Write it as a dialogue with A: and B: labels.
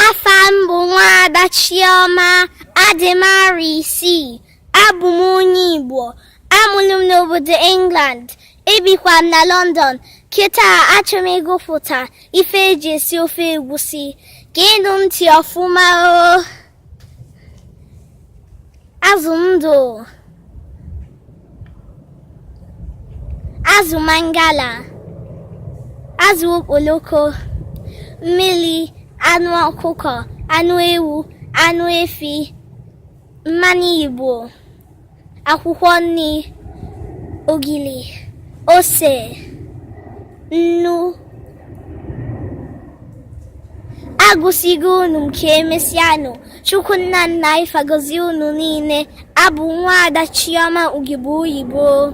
A: Afa m bụ Nwaada Chioma, adị m arọ 6. Abụ m onye Igbo. Amụrụ m n'obodo England. Ebikwa m na London. Kịta achọrọ m ịgụpụta ife eji esi ofe egwusi. Geenụ ntị ọfụma o. Azụ ndụ, azụ mangala, azụ okporoko, mmiri, anụ ọkụkọ, anụ ewu, anụ efi, mmanụ Igbo, akwụkwọ nri, ogili, ose, nnu. Agụsigo unu m ka emesịanụ. Chukwu nna nna ifa gọzie unu niile. Abụ Nwaada Chioma Ugegbe Oyibo.